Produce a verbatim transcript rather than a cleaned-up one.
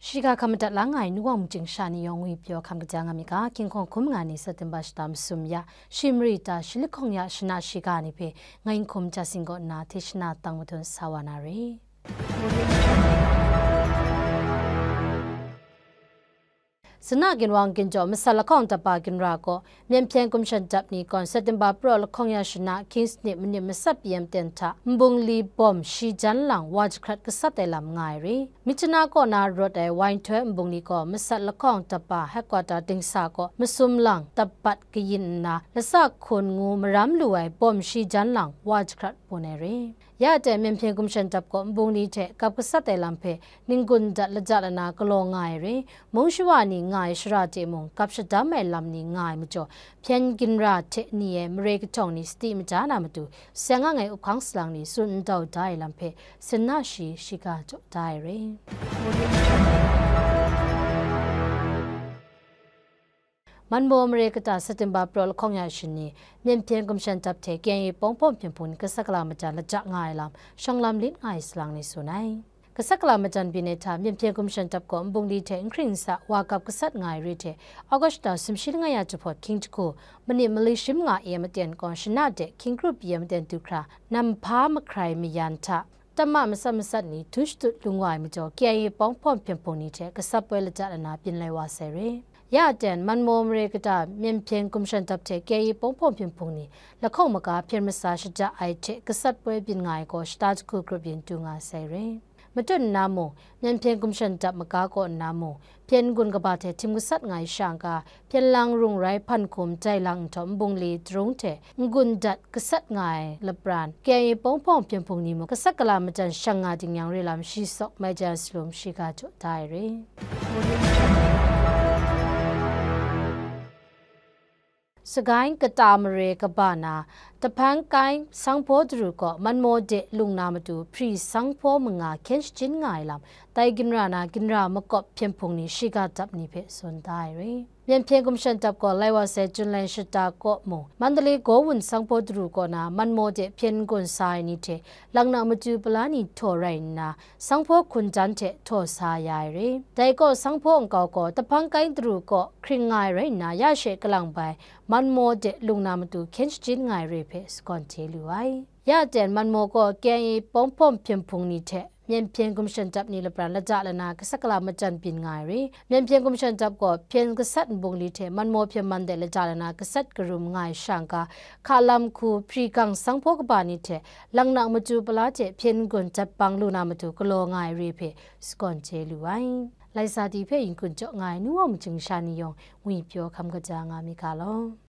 Shiga hkam madat la nga ai Nu Wang Machying sha ni yawng ngwi pyaw hkam kaja nga mi ga, King Hkawng hkum nga ni September shata masum ya, shi mari ta shi lahkawng ya shana shiga ni hpe, ngai Nhkum Jahsing kaw nna hte shana tang madun sa wa na re. Sina ginwang ginjaw masat lahkawng tapa ginra kaw, Myen Hpyen Gumshan Dap ni gaw September praw lahkawng ya shana King's Nip manit masat pyi ai maten hta, nbungli bawm shi jan lang wa jahkrat gasat ai lam nga ai re. Myitkyina kaw na rawt ai Wainhtoi nbungli gaw masat lahkawng tapa headquarter dingsa kaw masum lang tabat kayin nna, lasa hkun ngu maram lu ai bawm shi jan lang wa jahkrat bun ai re. Ya aten Myen Hpyen Gumshan Dap kaw nbungli hte gap gasat ai lam hpe n-gun dat laja lana galaw nga ai re, mung shawa ni nga ai shara hte mung gap shadam ai lam ni nga ai majaw, hpyen ginra hte ni e mare kahtawng ni sadi maja na matu, seng ang ai up hkang salang ni tsun ndau da ai lam hpe, sinna shi shiga jaw da ai re. Manmaw mare kata September praw lahkawng ya shani, Myen Hpyen Gumshan Dap hte K I A Pawng Hpawng Hpyen Hpung ni gasat gala majan laja nga ai lam, shawng lam lit nga ai salang ni tsun ai. Gasat gala majan byin ai hta, Myen Hpyen Gumshan Dap kaw nbungli hte n hkring n sa wa gap gasat nga ai re hte, August lata sumshi langai ya jahpawt hkying jahku, manit mali shi manga e maten gaw shana de hkying kru pyi ai maten du hkra, nam hpa mahkrai mayan hta, tamma masat masat ni htu shatut lung wa ai majaw, K I A Pawng Hpawng Hpyen Hpung ni hte gasat poi laja lana byin lai wa sai re. Ya aten, Manmaw mare kata Myen Hpyen Gumshan Dap hte K I A Pawng Hpawng Hpyen Hpung ni lahkawng maga hpyen masa shaja ai hte gasat poi byin nga ai gaw shata jahku grup yin du nga sai re. Matut nna mung, Myen Hpyen Gumshan Dap maga kaw nna mung, hpyen n-gun kaba hte htim gasat nga ai sha n-ga, hpyen lang rung rai hpan hkum dai lang nhtawm nbungli darung hte n-gun dat gasat nga ai lapran, K I A Pawng Hpawng Hpyen Hpung ni mung gasat gala majan shang nga ding yang re lam shi sawk mai jan salum shiga jaw da ai re. Sagaing kata mare kaba na, Tahpang Kaing Sanghpaw Daru kaw Manmaw de lung na matu hpri sanghpaw manga hkyen shachyun nga ai lam, dai ginra na ginra makawp hpyen hpung ni shiga dap ni hpe tsun da ai re. Myen Hpyen Gumshan Dap gaw lai wa sai Jun lai shata kaw mung, Mandalay Gawun Sanghpaw Daru kaw na Manmaw de hpyen n-gun sa ai ni hte, laknak matu pala ni htaw rai nna, sanghpaw hkun jan hte htaw sa ya ai re. Dai kaw sanghpaw nkau gaw Tahpang Kaing Daru kaw hkring nga ai rai nna, ya she kalang bai Manmaw de lung na matu hkyen shachyun nga ai re hpe sagawn hte lu ai. Ya aten Manmaw kaw K I A Pawng Hpawng Hpyen Hpung ni hte Myen Hpyen Gumshan Dap ni lapran laja lana gasat gala majan byin nga ai re. Myen Hpyen Gumshan Dap gaw hpyen gasat nbungli hte Manmaw hpyen man de laja lana gasat karum nga ai sha n-ga, hka lam hku hpri gang sanghpaw kaba ni hte laknak matu pala hte hpyen n-gun jat bang lu na matu galaw nga ai re hpe sagawn hte lu ai. Lai sa di hpe yin-gun jaw nga ai Nu Wang Machying sha ni yawng ngwi pyaw hkam kaja nga mi ga law.